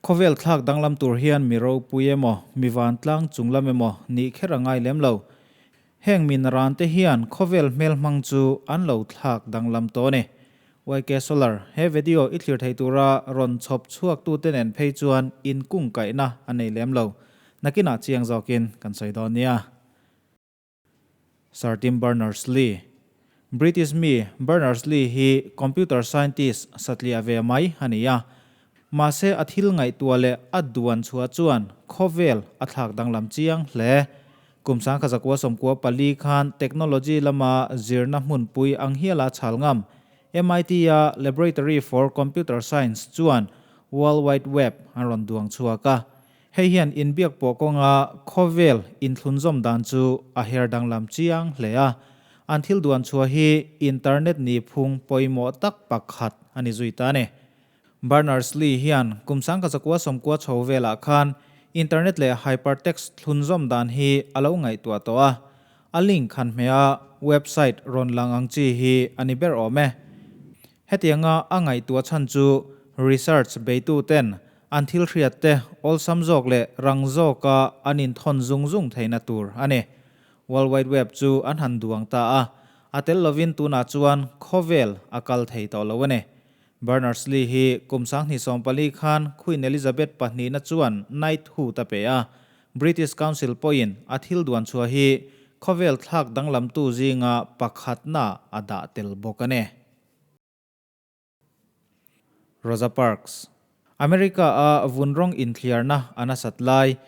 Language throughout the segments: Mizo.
Khawvel thlak danglam tur hian mi ropui emaw, mi vantlang chunglam emaw nih kher a ngai lem lo. Heng mi naran te hian khawvel hmel hmang chu an lo thlak danglam tawh a ni. YK Solar, he video i thlir thei tura rawn chhawp chhuak tute nen phei chuan inkungkaihna a nei lem lo. Nakinah chiang zawkin kan sawi dawn nia. Sir Tim Berners-Lee, British mi Berners-Lee hi computer scientist satliah ve mai a ni a. Mahse a thil ngaihtuah leh a duan chhuah chuan khawvel a thlak danglam chiang hle. Kum 1994 khan technology lama zirna hmunpui ang hiala chhal ngam MIT-a Laboratory for Computer Science chuan World Wide Web an rawn duang chhuak a. Hei hian inbiak pawh kawnga khawvel inthlunzawm dan chu a her danglam chiang hle a, an thil duan chhuah hi internet ni phung pawimawh tak pakhat a ni zui ta a ni. Berners-Lee hian kum 1990 chho velah khan internet leh hypertext thlunzawm dan hi a lo ngaihtuah tawh a, a link han hmeh a website rawn lang ang chi hi a ni ber awm e. Hetianga a ngaihtuah chhan chu research beituten an thil hriat te awlsam zawk leh rang zawka an inthawn zung zung theihna tur a ni. World Wide Web chu an han duang ta a, a tel lovin tunah chuan khawvel a kal thei tawh lo a ni. Berners-Lee hi kum 2014 khan Queen Elizabeth pahnihna chuan knighthood a pe a, British Council pawhin a thil duan chhuah hi khawvel thlak danglamtu zinga pakhatna a dah tel bawk a ni. Rosa Parks, America-a vun rawng inthliarna a nasat lai,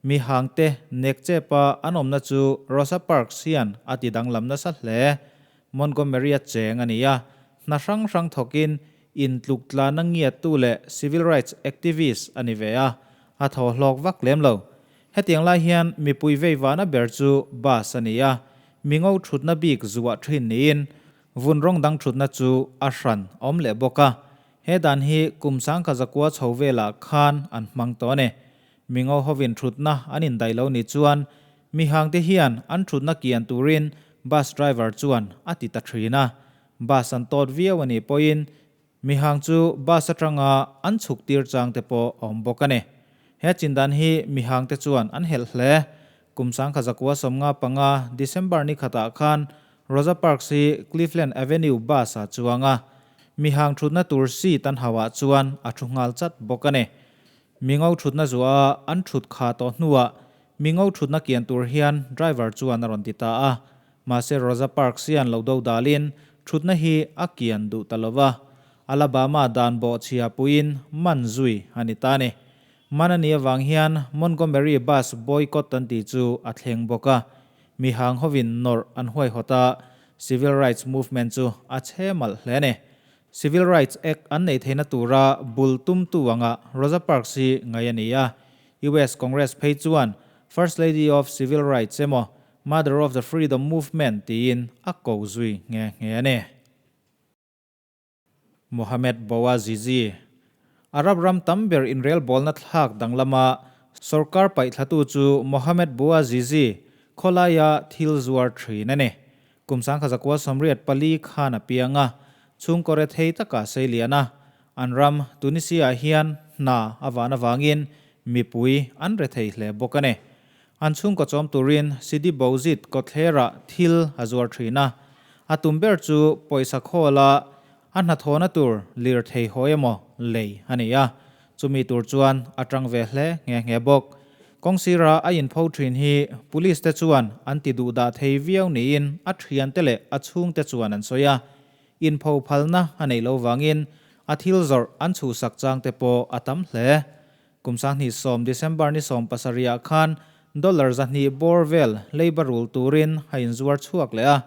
mi hangte nek chepa an awmna chu Rosa Parks hian a ti danglam nasa hle. Montgomery-a cheng a ni a, hna hrang hrang thawkin intluk tlana ngiattu leh civil rights activist a ni ve a, a thaw hlawk vak lem lo. Hetiang lai hian mipui veivana ber chu bus a ni a, mi ngo thutna bik zuah thin niin Vun rawng dang thutna chu a hran awm leh bawk a, he dan hi kum 1900 chho velah khan an hmang tawh a ni. Mingo hovin thutna an indaih lo ni chuan mi hangte hian an thutna kian turin bus driver chuan a ti ta thin a, bus an tawt viau a nih pawhin mi hang chu bus atanga an chhuk tir chang te pawh a awm bawk a ni. He chindan hi mi hangte chuan an helh hle. Kum 1995 December ni khatah khan Rosa Parks hi Cleveland Avenue bus ah chuang a, mi hang thutna tur seat an hauh ah chuan a thu nghal chat bawk a ni. Mi ngo thutna zuah a an thut kha tawh hnuah mi ngo thutna kian tur hian driver chuan a rawn ti ta a, mahse Rosa Parks hian lo do dalin thutna hi a kian duh ta lo va, Alabama dan bawhchhia puiin man zui a ni ta a ni. Man a nih avang hian Montgomery bus boycott an tih chu a thleng bawk a, mi hang hovin nawrh an huaihawt a, civil rights movement chu a chhe malh hle a ni. Civil Rights Act an neih theihna tura bul tumtu anga Rosa Parks hi ngaih a ni a, US Congress phei chuan First Lady of Civil Rights emaw Mother of the Freedom Movement tiin a ko zui nghe nghe a ni. Mohamed Bouazizi, Arab ram tam ber inrelbawlna thlak danglama sorkar paihthlatu chu Mohamed Bouazizi khawlaia thil zuar thin a ni. Kum 1984 khan a piang a, chhungkaw rethei taka sei lian a. An ram Tunisia hian hna a van avangin mipui an rethei hle bawk a ni. An chhungkaw chawm turin Sidi Bouzid kawtthlerah thil a zuar thin a, a tum ber chu pawisa khawla a hnathawhna tur lirthei haw emaw lei a ni a, chumi tur chuan a tang ve hle nghe nghe bawk. Kawngsira a inpho thin hi police te chuan an ti duh dah thei viau niin a thiante leh a chhungte chuan an sawi a, inpho phalna a neih loh vangin a thil zawrh an chhuhsak changte pawh a tam hle. Kum 2010 December ni 17 ah khan dollar 200 bawr vel leiba rul turin a inzuar chhuak leh a,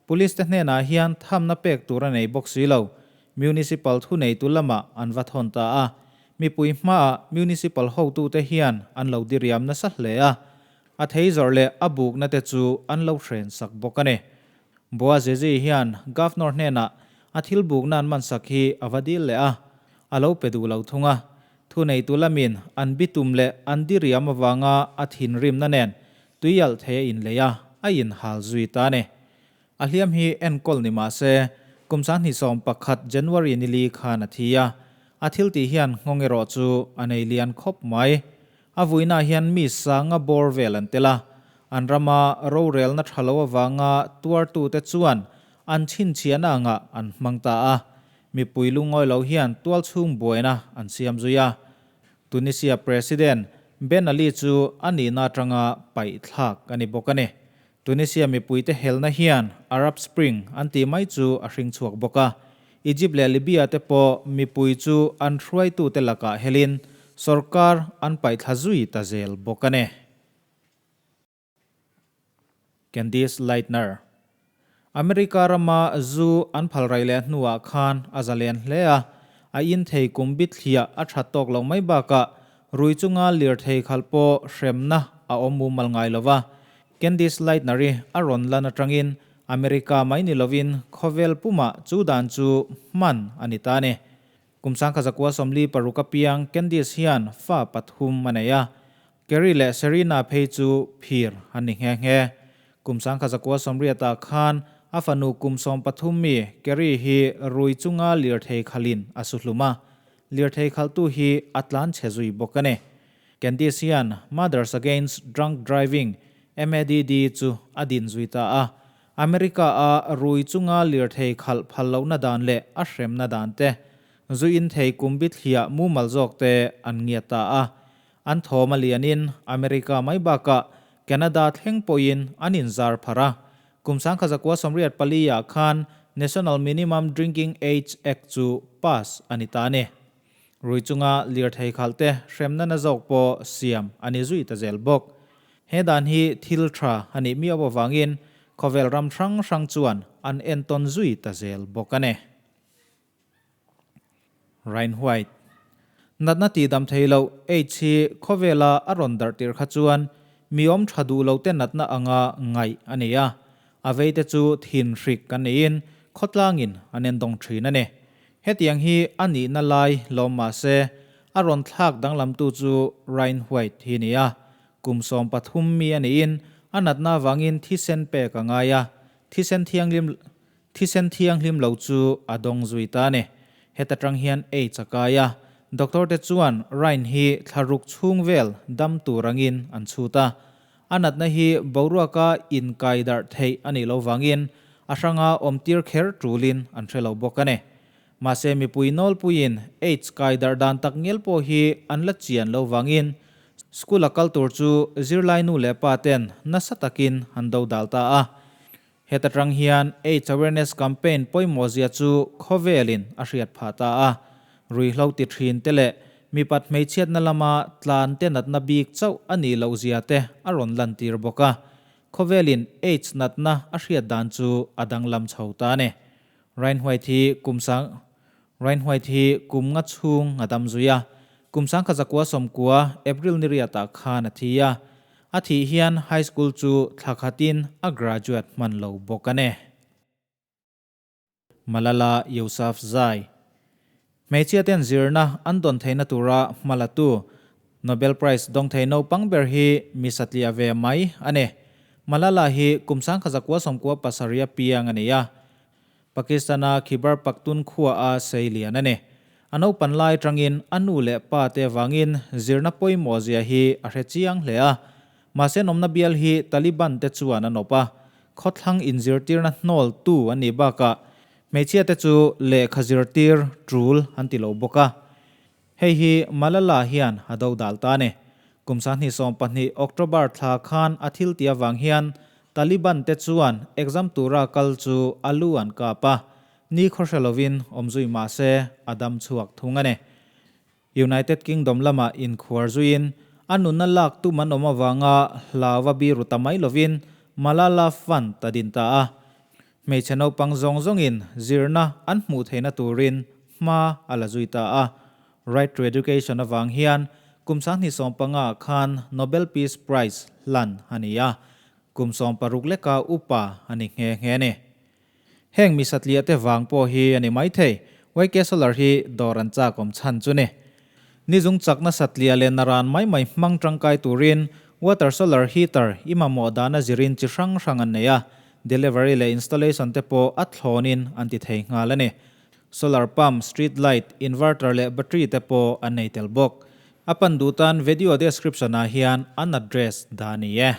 Police te hnenah hian thamna pek tur a nei bawk si lo. Municipal thuneitu lamah an va thawn ta a, mipui hmaah Municipal hotute hian an lo diriam nasa hle a, a thei zawrh leh a bukna te chu an lo hren sak bawk a ni. Bouazizi hian Governor hnenah a thil bukna an mansak hi a va dil leh a, a lo pe duh lo thung a, Thuneitu lamin an bitum leh an diriam avanga a thinrimna nen tuialh thei a inlei a, a inhal zui ta a ni. A hliam hi enkawl ni mah se, kum 2011 January ni li khan a thi a. A thil tih hian nghawng erawh chu a nei lian khawp mai. A vuinaah hian mi sanga bawr vel an tel a. An rama rorelna tha lo avanga tuartute chuan an chhinchhiahna angah an hmang ta a. Mipui lungawi lo hian tualchhung buaina an siam zui a. Tunisia President Ben Ali chu a nihna atanga paih thlak a ni bawk a ni. Tunisia mipuite helna hian Arab Spring an tih mai chu a hring chhuak bawk a. Egypt leh Libya te pawh mipui chu an hruaitute lakah helin sorkar an paih thla zui ta zel bawk a ni. Candice Lightner. America rama zu an phal rai leh hnuah khan a zalen hle a, a in thei kum bit thliah a that tawk loh mai bakah rui chunga lirthei khalh pawh hremna a awm mumal ngai lo va. Candice Lightner-i a rawn lan atangin America mai ni lovin khawvel pumah chu dan chu hman a ni ta a ni. Kum 1946 apiang Candice hian fa pathum a nei a, Kerry leh Serena phei chu phir an ni nghe nghe. Kum 1980 khan a fanu kum 13 mi Kerry hi rui chunga lirthei khalin a su hlum a, lirthei khalhtu hi a tlan chhe zui bawk a ni. Candice hian Mothers Against Drunk Driving, MADD, chu a din zui ta a, America-a rui chunga lirthei khalh phal lohna dan leh a hremna dan te, zu in thei kum bithliah mumal zawk te an ngiat ta a. An thawm a lianin America mai bakah Canada thleng pawhin an inzar pharh a. Kum 1984 ah khan National Minimum Drinking Age Act chu pass a ni ta a ni. Rui chunga lirthei khalh te hremna na zawk pawh siam a ni zui ta zel bawk. He dan hi thil tha a nih miau avangin khawvel ram hrang hrang chuan an entawn zui ta zel bawk a ni. Ryan White. Natna tihdam thei loh AIDS hi khawvela a rawn darh tirh kha chuan mi awm tha duh lo te natna anga ngaih a ni a. A veite chu thin hrik kan niin khawtlangin an endawng thin a ni. Hetiang hi a nihna lai lawm mah se, a rawn thlak danglamtu chu Ryan White hi ni a. Kum 13 mi a niin a natna avangin thisen pek a ngai a, thisen thianghlim thisen thianghlim lo chu a dawng zui ta a ni. Heta tang hian AIDS a kai a, doctor te chuan Ryan hi thlaruk chhung vel dam tur angin an chhut a. A natna hi boruaka inkai darh theih a nih loh vangin a hranga awmtir kher tulin an hre lo bawk a ni. Mahse mipui nawlpuiin AIDS kai darh dan tak ngial pawh hi an la chian loh vangin school a kal tur chu zirlai nu leh pa ten nasa takin an do dal ta a. Heta tang hian AIDS Awareness Campaign pawimawh zia chu khawvelin a hriat phah ta a. Ruihhlo ti thin te leh mipat hmeichhiatna lama tlan te natna bik chauh a nih loh zia te a rawn lantir bawk a. Khawvelin AIDS natna a hriat dan chu a danglam chho ta a ni. Ryan White hi kum sang Ryan White hi kum nga chhung a dam zui a, kum 1990 April ni riatah khan a thi a. A thih hian high school chu thla khatin a graduate hman lo bawk a ni. Malala Yousafzai. Hmeichhia ten zirna an dawn theihna tura hma la tu Nobel Prize dawng thei naupang ber hi mi satliah ve mai a ni. Malala hi kum 1997 a piang a ni a. Pakistan-a Khyber Pakhtunkhwa a sei lian a ni. A naupan lai atangin a nu leh pa te avangin zirna pawimawh zia hi a hre chiang hle a. Mahse nawmna bial hi Taliban te chuan a nawp a. Khawthlang inzirtirna hnawl tu an nih bakah hmeichhia te chu lehkha zirtir tul an ti lo bawk a. Hei hi Malala hian a do dal ta a ni. Kum 2020 October thla khan a thil tih avang hian Taliban te chuan exam tura kal chu a lu an kap a, ni khawhre lovin awm zui mah se a dam chhuak thung a ni. United Kingdom lamah inkhuar zuiin a nunna lak tum an awm avanga hlauva biru ta mai lovin Malala Fund a din ta a. Hmeichhe naupang zawng zawngin zirna an hmuh theihna turin hma a la zui ta a. Right to Education avang hian kum 2015 khan Nobel Peace Prize hlan a ni a, kum 16 leka upa a ni nghe nghe a ni. Heng mi satliah te vang pawh hi a ni maithei, YK Solar hi dawr an chak awm chhan chu ni. Ni zung chakna satliah leh naran mai mai hmang tangkai turin water solar heater i mamawh dana zirin chi hrang hrang an nei a, delivery leh installation te pawh a thlawnin an ti thei nghal a ni. Solar pump, street light, inverter leh battery te pawh an nei tel bawk. A pan duh tan video description ah hian an address dah a ni e.